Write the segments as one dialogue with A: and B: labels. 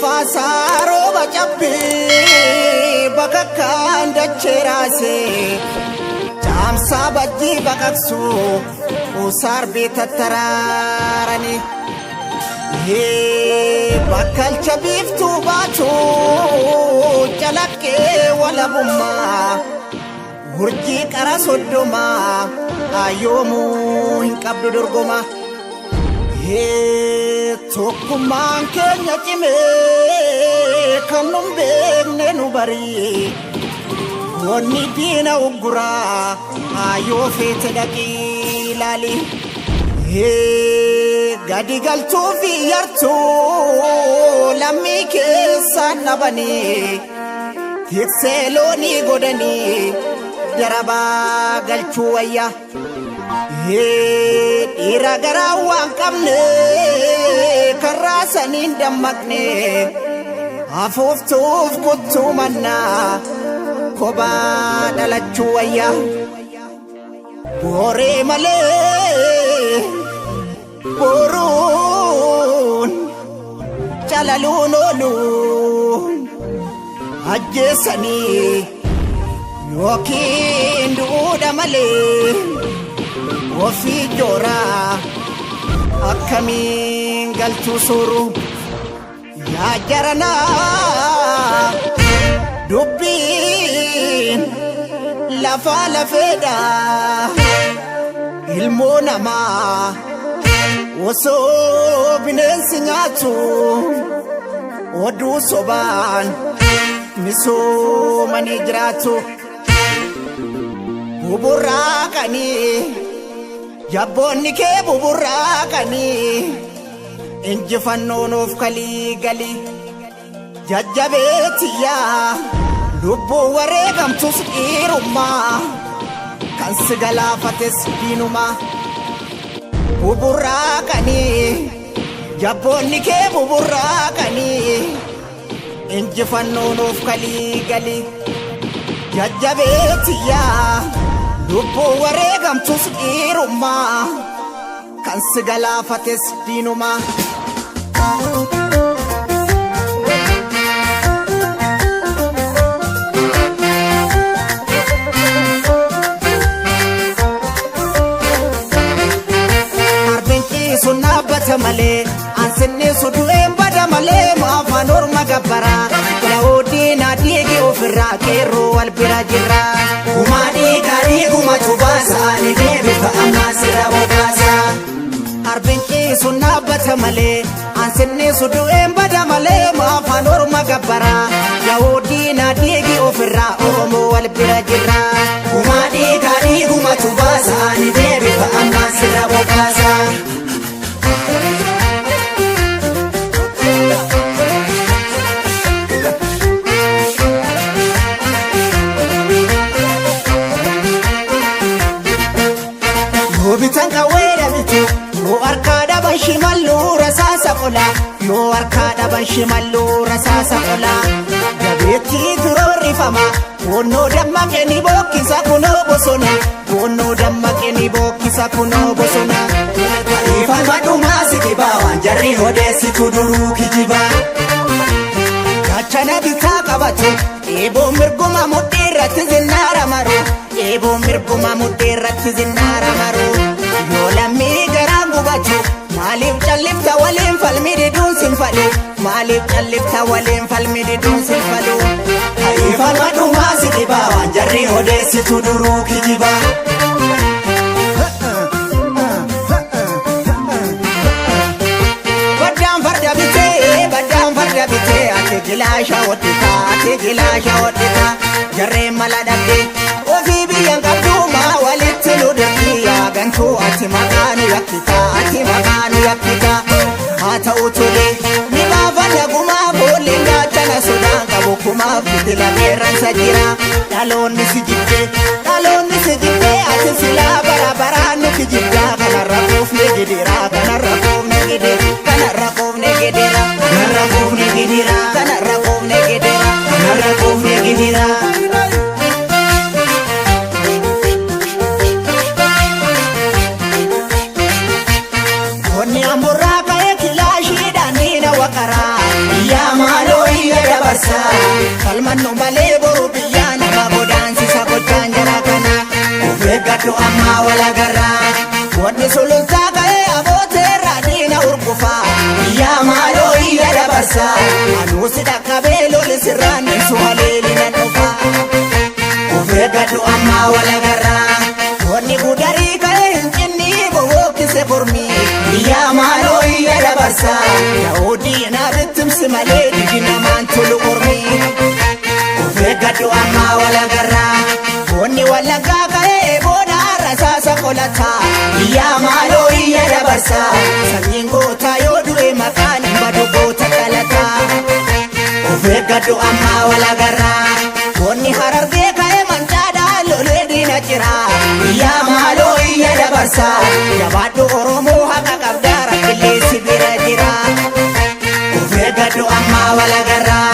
A: Arfaasaa rooba cabbii bakakkaan dachee raasee caamsaa bajjii baqaqsu usaarbii tattaraaranii. Bakkalcha biiftuu baatu calaqqee walabummaa urjii qara 30 yoomuu hin qabdu dorgoma. Tokkummaan keenya cimee kan nun beekne nu barii wanni diina ugguraa yoo feete dhaqii ilaali. Gadi galtuu fi yartuu lammii keessaan dhabanii tiksee loonii godhanii darabaa galchuu wayya. Dhiira garaa waan qabne karraa saniin dammaqne afuuftuuf kuttuu mannaa kophaa dhalachuu wayya. Booree malee boruun calaluun oolu ajjeesanii yookiin du'uudha malee ofii jooraa akkamiin galchuu sooru yaa jaranaa dubbiin lafaa lafeedha ilmoo namaa osoo bineensi nyaatu oduu sobaan misoomanii jiraatu buburraaqanii jabboonni kee buburraaqanii injifannoon of kalii galii jajjabeetiyyaa lubbuu wareegamtus dhiirummaa kan si galaafates diinumaa buburraaqanii jabboonni kee buburraaqanii injifannoon of kalii galii jajjabeetiyyaa lubbuu wareegamtus dhiirummaa kan si galaafates diinumaa. Arbeenci sun dhaabbata malee ansinnisu du'een bada malee maafaan orma gabbaraa Daawudiin adiigi ofirraa qeerroo wal bira jirra.
B: Gumaa dhiigaa dhiigumatu baasa ni deebifa ammaa sirra bobaasa.
A: Arbeenci sun dhaabbata malee ansinnisu du'een bada malee maafaan orma gabbaraa Daawudiin adiigi ofirraa Oromoo wal bira jirra.
B: Gumaa dhiigaa dhiigumatu baasa ni deebifa ammaa sirra bobaasa.
A: Yoo bitan qawwee dhabitu yoo harkaa dhaban shimalluu rasaasa qola yoo harkaa dhaban shimalluu rasaasa qola jabeettii turoorrifama wonnoo dammaqe ni bookkisa kunoo bosona wonnoo dammaqe ni bookkisa kunoo bosona.
B: Ifama dhumaa si dhibaa waan jarri odeessitu duruu kijibaa.
A: Gaachana bitaa qabatu eeboo mirguma mudhii irratti zinnaara maru eeboo mirguma mudhii irratti zinnaara maru yoo lammii garaan gubatu maaliif callifta waliin falmi diduun sin falu maaliif callifta waliin falmi diduun sin falu.
B: Ifama dhumaa si dhibaa waan jarri odeessitu duruu kijibaa.
A: Baddaan farda bitee baddaan farda bitee ati gilaasha hodhitaa ati gilaasha hodhitaa jarreen mala dhabdee ofii biyyan qabduumaa walitti nu dirqii yaa gantuu ati maqaa nu yakkitaa ati maqaa nu yakkitaa haa ta'u tolee ni baafanna gumaa boolleen gaachana sodaan qabu kumaaf fitila qeerransa jira dhaloonni si jibbee dhaloonni si jibbee ati silaa bara baraan nu kijibdaa kanarra kuufne gidira kanarra kuufne gidira kanarra kuufne gidira
B: Kanarra kuufne gidira.
A: kanarra kuufne gidira
B: Kanarra kuufne gidira.
A: Onni amburraa ka'ee kilaashiidhaan diina waqaraa.
B: Yaa
A: Birmannu malee boru biyyaa nama godaansisa gochaan jara kana. Of eeggadhu ammaa walagarraa. Wanni sulultaa ka'ee abooteerraa diina urgufaa. Iyyaa maaloo iyya dabarsaa. Anuusi dhaqqabee loli sirraan ibsu haleelina dhufaa. Of eeggadhu ammaa walagarraa. Wanni gudarii ka'ee hin cinni bobokkise mormii. Iyyaa maaloo iyya dabarsaa. Yaa'oo diinaa bittimsi malee didi namaan tolu mormii. Of eeggadhu ammaa walagarraa. Wanni wallaggaa ka'ee booda rasaasa qolataa. Iyyaa maaloo iyya dabarsaa. Sanyiin gootaa yoo du'e maqaan hin badu goota dhalataa. Of eeggadhu ammaa walagarraa. Wanni Harargee ka'ee mancaadhaa lolee diina jira. Iyyaa maaloo iyya dabarsaa. Jabaadhu Oromoo, haqa qabdaa, rabbillee si bira jira. Of eeggadhu ammaa walagarraa.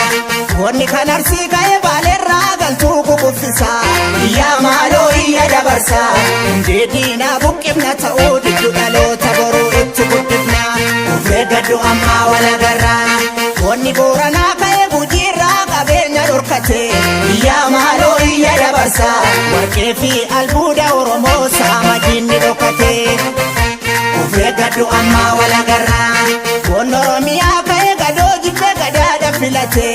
A: Wanni kan Arsii ka'ee Baaleerraa galtuu kukuffisaa. Iyyaa maaloo iyya dabarsaa. Hundee diinaa buqqifna, ta'uu diddu dhaloota boruu itti guddifna. Of eeggadhu ammaa walagarraa. Wanni Booranaa ka'ee Gujiirraa qabeenya dhorkate. Iyyaa maaloo iyya dabarsaa. Warqee fi albuuda Oromoo saama diinni dhokate. Of eeggadhu ammaa walagarraa. Wanni Oromiyaa ka'ee gadoo jibbee gadaadha filate.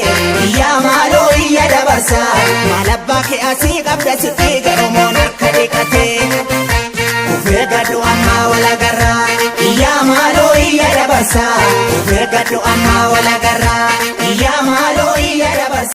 A: Iyyaa maaloo iyya dabarsaa. Maal abbaa kee asii qabda, si dhiiga Oromoon harka dhiqate. Of eeggadhu ammaa walagarraa. Iyyaa maaloo iyya dabarsaa. Of eeggadhu ammaa walagarraa.